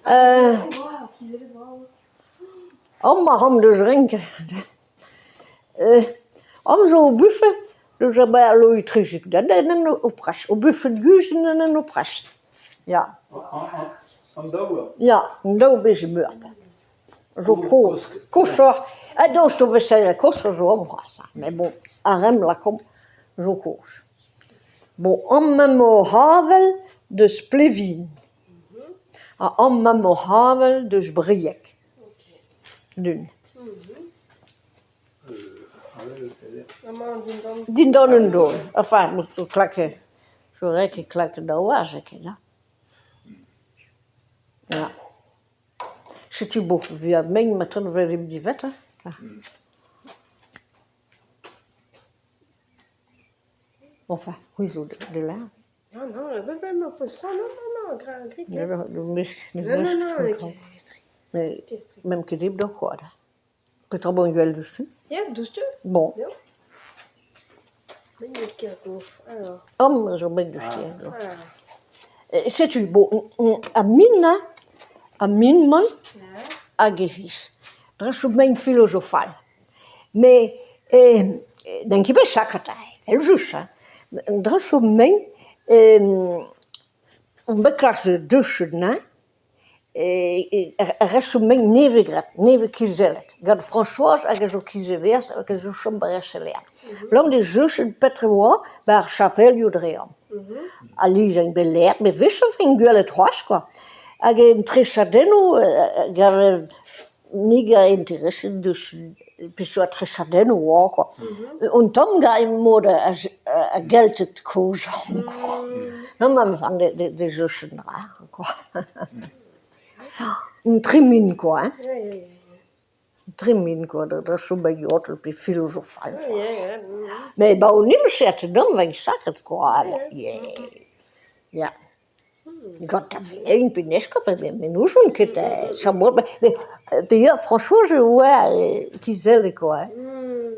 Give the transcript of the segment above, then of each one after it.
Amañ emaomp deus renkañ Amañ zo ur bufed deus a o pres ur bufed gumun en o pres ya. An daou eo ? Ya, an daou bezh meur zo kozh, koshoc'h ha daoust o vefe koshoc'h zo amañ c'hoazh met bon ar re-mañ lakaomp zo kozh. Bon amañ emañ o c'havell deus Plevin ha amañ emañ o c'havell deus Brieg. Dindan un daol, enfin zo klaket zo ret ket klaket daou aze ken hañ. Ya. Setu bon, evit ar mein matre'n 'vezimp diwezhat hañ. Enfin, c'hwi zo da lâret. Non, non, non, non, peus c'hoant, non, non, non, gra, grit. Meump ket debret ur c'hoad. Petra 'bo gwell diouzhtu? Ya, diouzhtu. Bon. Ya. Met Kergoff, alors. Amañ zo bet deus Kergoff. Setu, bon, ar min-mañ, ar min-mañ hag e c'hiz. Dre zo mein filozofal. Met n'int ket bet sakret evel-just hein. An dra zo mein on bet klask deus anezhañ ar re zo mein nevez graet, nevez kizellet gant Françoise hag a zo kizellerez hag a zo chom 'ba Rensselaer. 'Lam da zeus petra e oa 'ba ar chapelioù dre amañ. Alies int bet laeret met 'wechou e vez gwelet c'hoazh kwa. Hag en tresadennoù gaver Ni a intereset deus peseurt tresadennoù 'oa kwa. Un tamm gant mod ar Gelted kozh kwa. Nann nann deus un dra kwa. Un tremen kwa hein. Un tremen kwa da chom bet yaouank pe filozofal kwa. Met 'ba an imser 'dant 'vez sakret kwa ya. Gant ar veleien pe 'n eskob met n'ouzon ket peogwir Frañsoaz e oa kizellet kwa hein.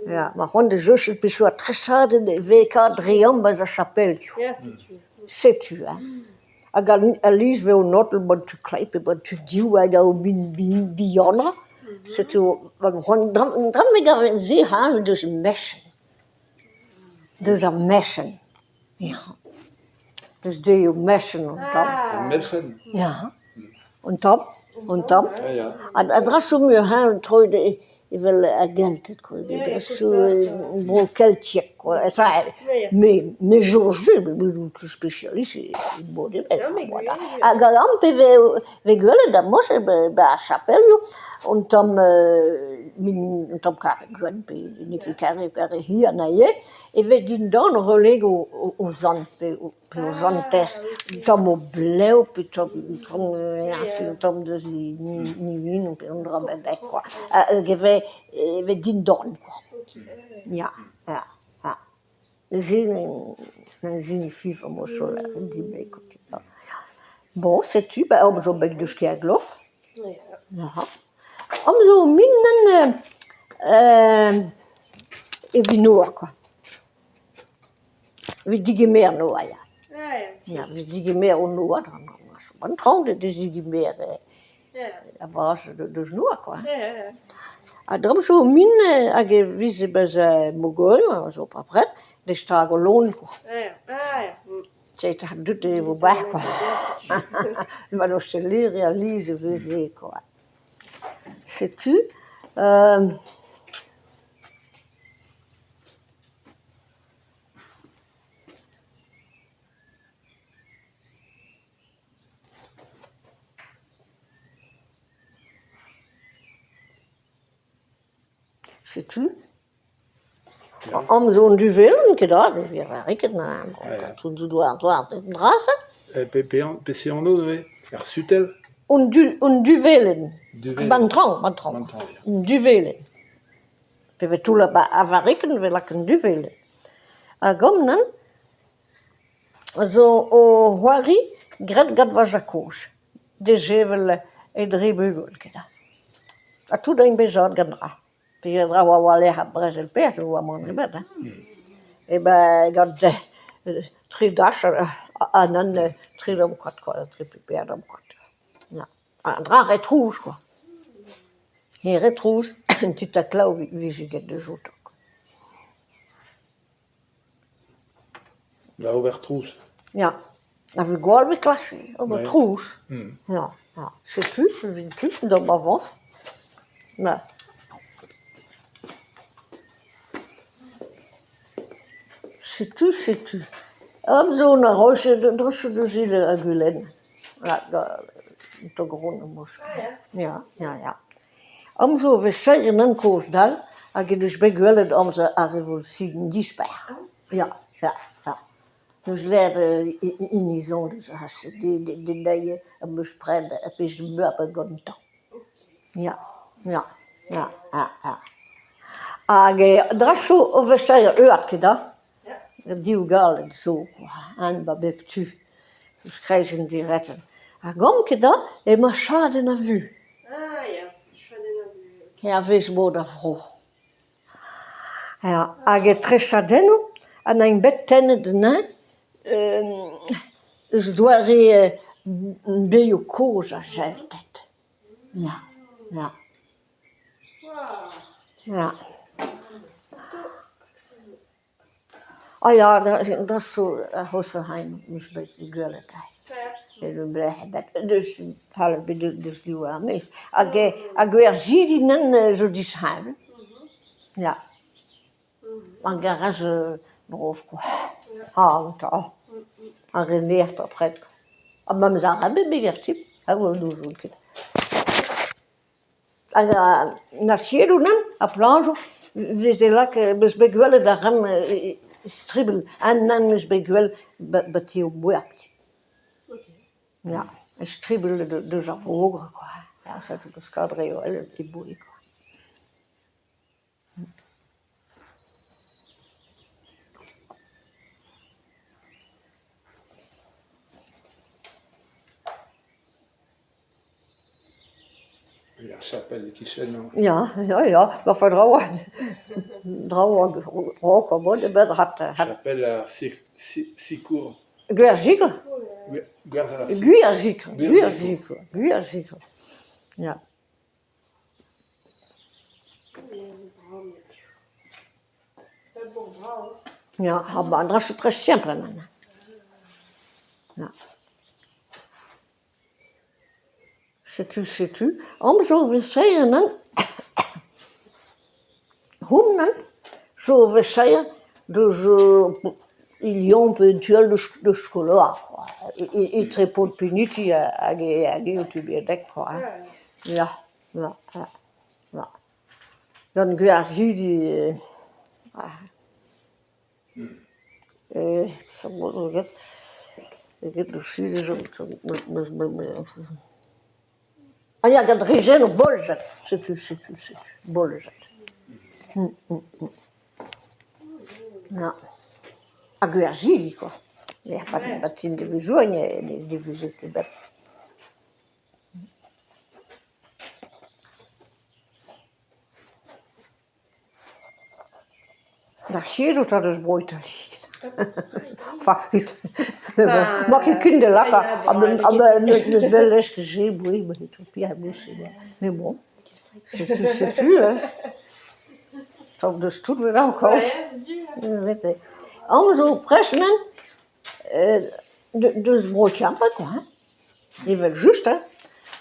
Ya ma c'hoant da cheñch peseurt tresadenn e vez kavet dre amañ 'barzh ar chapelioù. Setu hein. Hag al lizh 'vez o notenn 'ba tu kleiz pe 'ba tu dehoù hag ar bihanañ. Setu dra ma gaven se hañ deus mechenn, deus ar mechenn. Ya, deus dezhe o mechen un tamm. Ur melchen ? Ya, un tamm, un tamm. A-dra-sur muioc'h troet evel ar Gelted kwa, a-dra-sur bro keltiek kwa, enfin me me soñj me n'on ket spesialist e mod ebet. Hag a-lamp e vez gwelet amañ 'ba ar chapelioù un tamm un tamm karet gwenn pe n'eo ket karet ar re hir anezhe. E vez dindan relegoù o zant pe o zantez, un tamm o blev pe un tamm deus nivinoù pe un dra bennak kwa, hag e vez e vez dindan kwa, ya, ya, ya. Se ne sinifi Bon setu ba omp zo bet deus Kerglof. Ya. Omp zo mignon evit noa kwa. Evit degemer noa ya. Ya, evit degemer o noa, an traoñ da zegemer a-vras deus noa kwa. Ha dra zo min hag e vije bezañ Mogol zo papred da stagañ lon kwa. Setu deuet e vo bec'h kwa. Ma n'eus ket alies e veze kwa. Setu Setu Amañ zo an duvelenn ket aze, ne ket dra-se. Peseurt anv neuze? Ar sutell? An duvelenn. 'Ba 'n traoñ, 'ba 'n traoñ. An duvelenn. Pe vez toullañ 'ba ar varrikenn e vez lakaet an duvelenn. Hag amañ zo o c'hoari graet gant va zad-kozh. Desevel e dri bugel ket Ha tout int bet savet gant dra. Peadra a oa war-lerc'h ar brezel perzh e oa mann ebet hein. Eh ben gant tri dach ha nann tri damm koad kwa, tri pe pevar damm koad. Ya. An dra a rae trouz kwa. He rae trouz, un ti-tad-klañv 'vije graet deus outañ kwa. Da ober trouz. Ya, ar vugale 'vez klask ober trouz, ya, ya. Setu evit d'ober forzh, ya. Setu, setu. Hop zo 'na Ya, ya, ya. Amañ zo e vez sellet kozh-dall hag he deus bet gwelet amzer ar Revolusion Dispac'h, ya, ya, ya. 'Meus lâret hini zo deus dezhi am eus prenet ur pezh meurbet gantañ, ya, ya, ya, ya, ya. Hag dreso o vesaet ket hañ ? Div galed zo kwa a bep tu, eus kreizenn diretenn. Hag amañ ket hañ emañ chadenn ar vuhez. Hervez mod ar vro. Ya, hag e tresadennoù ha 'neuint bet tennet anezhe eus doare bezioù kozh ar Gelted, ya, ya. Ya. Ah ya, dre zo ar c'hoshañ 'm eus bet gwelet deus diwar ar maez hag gwerzhidi neuze zo disheñvel, ya. Hag ar re zo brav kwa, ar re nevez bepred kwa. Ha memes ar re n'ouzon ket. Hag an asiedoù nann, ar pladoù 'veze lakaet 'meus bet gwelet ar re-mañ a-istribilh, ha nann 'meus bet gwelet 'ba ti ar Mouarg. Ya, a-istribilh deus ar voger kwa, ya setu 'peus kavet reoù all e-boued kwa. Ar chapel e-kichen amañ. Ya, ya, ya, ma fa brav brav Chapel ar Sikour. Gwerzhig. Gwir-Sikour, Gwir-Sikour, Gwir-Sikour, ya. Ya, ha an dra-se prest bremañ. Ya. Setu, setu, amañ zo ur vesaerenn houmañ zo ur vesaer deus Hilion pe en tu all deus Koloar kwa, etre Paotr-Peniti hag e kwa hein, ya, ya, ya, ya. Gant gwerzhidi Ah ya, gant rizennoù bolzet, setu, setu, setu, bolzet. Ya, ha gwerzhidi kwa, 'ba ti an devezhourien ne veze ket bet. D'ar siedoù 'ta deus Bro-Itali. Enfin, 'mañ ket ken da lakaat n'eus bet lesket se mais bon, setu setu hein. Traoù deus tout kaout. Amañ zo prest 'maint deus Bro-Kemper kwa hein, evel-just hein,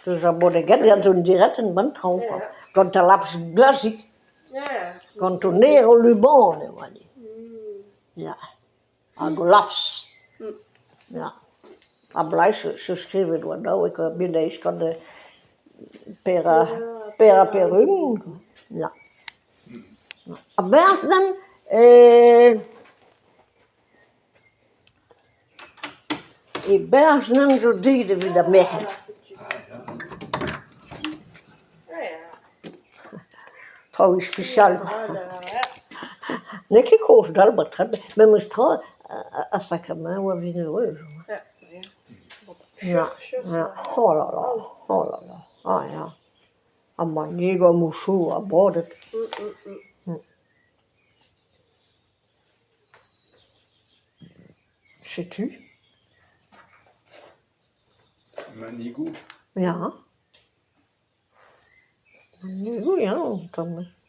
deus ar Bodeged gant an diretenn 'ba 'n traoñ kwa, gant al labous Glazik, gant an erv luban e oa ya, hag o labous, ya. Ha Bleiz zo skrivet war daou 1800 per ha pevar-ugent ya. A-berzh nann E-barzh nann zo deuet evit ar merc'hed. Traoù ispisial kwa. N'eo ket kozh dalc'hmat memes tra ar sakramant a oa evit eureujoù. Ya, ya, oh là là, oh là là, ah ya. Ha manegoù ha mouchoù ha bodet. Setu. Manigoù. Ya. Ya, un tamm.